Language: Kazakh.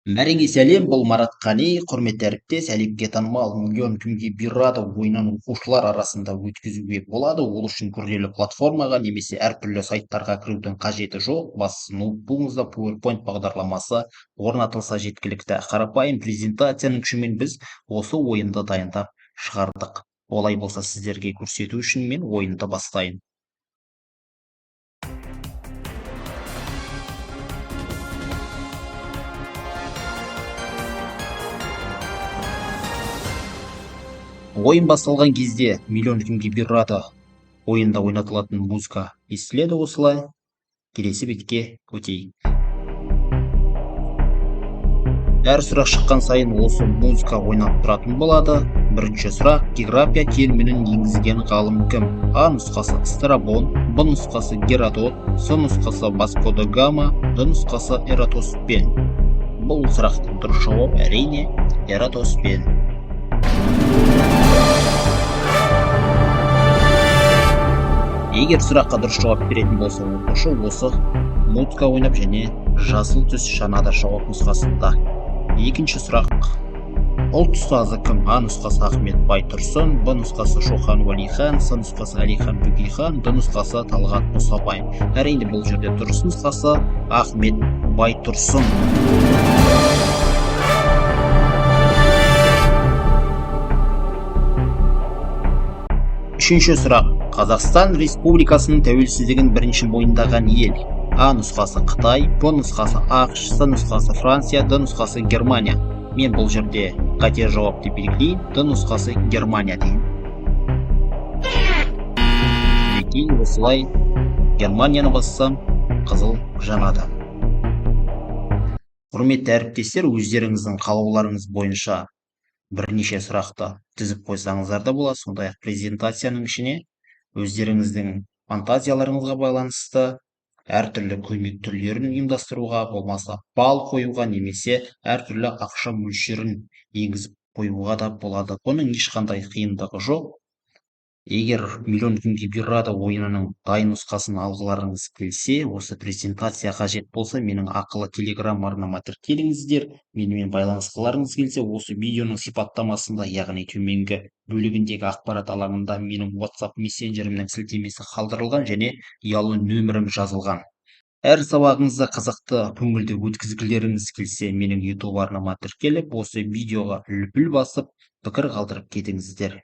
Бәріңе сәлем, бұл Марат Қани, құрметті әріптес, әлемге танымал «Миллион кімге бұйырады» ойынын оқушылар арасында өткізуге болады. Ол үшін күрделі платформаға немесе әртүрлі сайттарға кірудің қажеті жоқ. Бастысы ноутбугыңызда PowerPoint бағдарламасы орнатылса жеткілікті. Қарапайым презентацияның күшімен біз осы ойынды дайындап шығардық. Олай болса, сіздерге көрсету үшін мен ойынды бастайын. Ойын басталған кезде «Миллион кімге бұйырады» ойында ойнатылатын музыка естіледі осылай. Келесі бетке өтейік. Әр сұрақ шыққан сайын осы музыка ойнап тұратын болады. Бірінші сұрақ: география терминін енгізген ғалым кім? А нұсқасы Страбон, Б нұсқасы Геродот, С нұсқасы Васко да Гама, Д нұсқасы Эратосфен. Бұл сұрақтың дұрыс жауабы, әрине, Эратосфен. Егер сұраққа дұрыс жауап беретін болса, оқушы осы музыка ойнап және жасыл түс жанады жауап нұсқасында. Екінші сұрақ: ұлт ұстазы кім? А нұсқасы Ахмет Байтұрсын, Б нұсқасы Шоқан Уәлихан, С нұсқасы Әлихан Бөкейхан, Д нұсқасы Талғат Мұсабаев. Әрине, бұл жерде дұрыс нұсқасы Ахмет Байтұрсын. Үшінші сұрақ: Қазақстан Республикасының тәуелсіздігін бірінші мойындаған ел? А нұсқасы Қытай, Б нұсқасы АҚШ, С нұсқасы Франция, Д нұсқасы Германия. Мен бұл жерде қате жауап деп белгілейін, Д нұсқасы Германия деген. Мінекей, осылай Германияны бассам, қызыл жанады. Құрметті әріптестер, өздеріңіздің қалауларыңыз бойынша бірнеше сұрақты тізіп қойсаңыздар да болады. Сондай-ақ презентацияның ішіне өздеріңіздің фантазияларыңызға байланысты әртүрлі көмек түрлерін ұйымдастыруға, болмаса балл қоюға немесе әртүрлі ақша мөлшерін енгізіп қоюға да болады. Бұның ешқандай қиындығы жоқ. Егер «Миллион кімге бұйырады» ойынының дайын нұсқасын алғыларыңыз келсе, осы презентация қажет болса, менің ақылы телеграм арнама тіркеліңіздер. Менімен байланысқыларыңыз келсе, осы видеоның сипаттамасында, яғни төменгі бөлігіндегі ақпарат алаңында менің WhatsApp мессенджерімнің сілтемесі қалдырылған және ұялы нөмірім жазылған. Әр сабағыңызды қызықты, көңілді өткізгілеріңіз келсе, менің YouTube арнама тіркеліп, осы видеоға лүпіл басып, пікір қалдырып кетіңіздер.